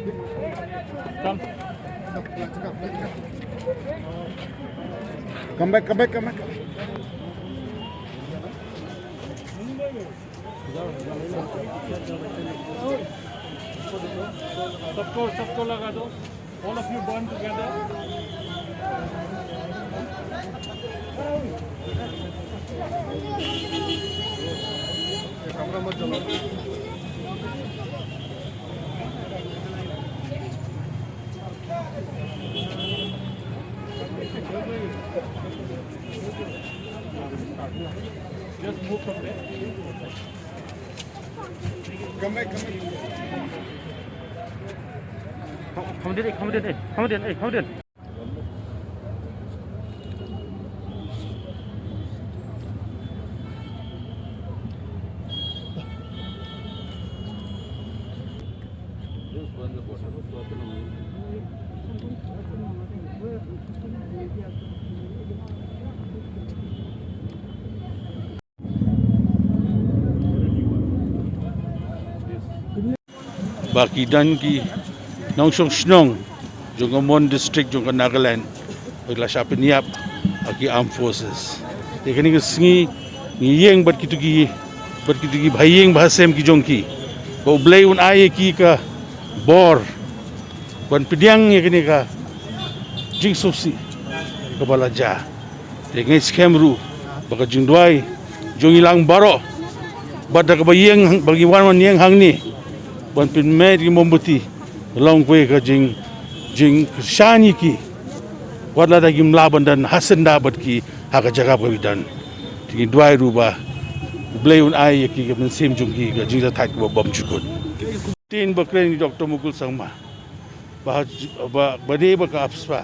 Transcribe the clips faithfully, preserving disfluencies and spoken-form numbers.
Come back, come back, come back. सबको सबको लगा दो। All of you burn together. Just move from there. Come back, come back. Come, come din, eh, come din, eh, come din, eh, come din. Ba ki don ki nongshong shnong jong ka Mon District jong ka Nagaland ba ki la shah pynïap ha ki Armed Forces. Te kane ka sngi ngi ïeng bad kito ki, bad kito ki bha ïing bha sem ki jong ki, ba U Blei un ai ïa ki ka bor ban pdiang ïa kane ka jingsngewsih kaba la jia. Te ngi skhem ruh ba ka jingduwai jong ngi lang baroh bad da kaba ïeng, ba ngi wan wan ïeng hangne ban pynmih ki mombati long kawei ka jing, jingkyrshan ïa ki. Wat lada kim lah ban don hasynda bad ki ha ka jaka ba ki don. Te ngi duwai ruh ba U Blei un ai ïa ki ka mynsiem jong ki ka jingthait kaba bymjukut. Tin ba kren i Doctor Mukul Sangma ba, ba, ba dei ba ka AFSPA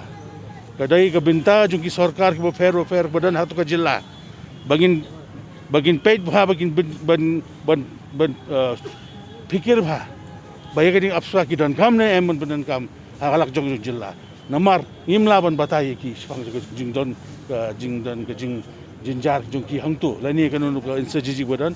ka dei ka bynta jong ki sorkar kiba pher ba pher ba don ha kato ka jylla. Ba ngin, ba ngin peit bha, ba ngin ban, ban, ban, ban, eh, phikir bha ba ïa ka ding AFSPA ki donkam ne em ban, ban donkam ha ka lak jong jong jylla. Namar ngim lah ban batai ïa ki shaphang jong ka jingdon, ka jingdon, ka jing, jynjar jong ki hangto lane kano kano ka insurgency ba don.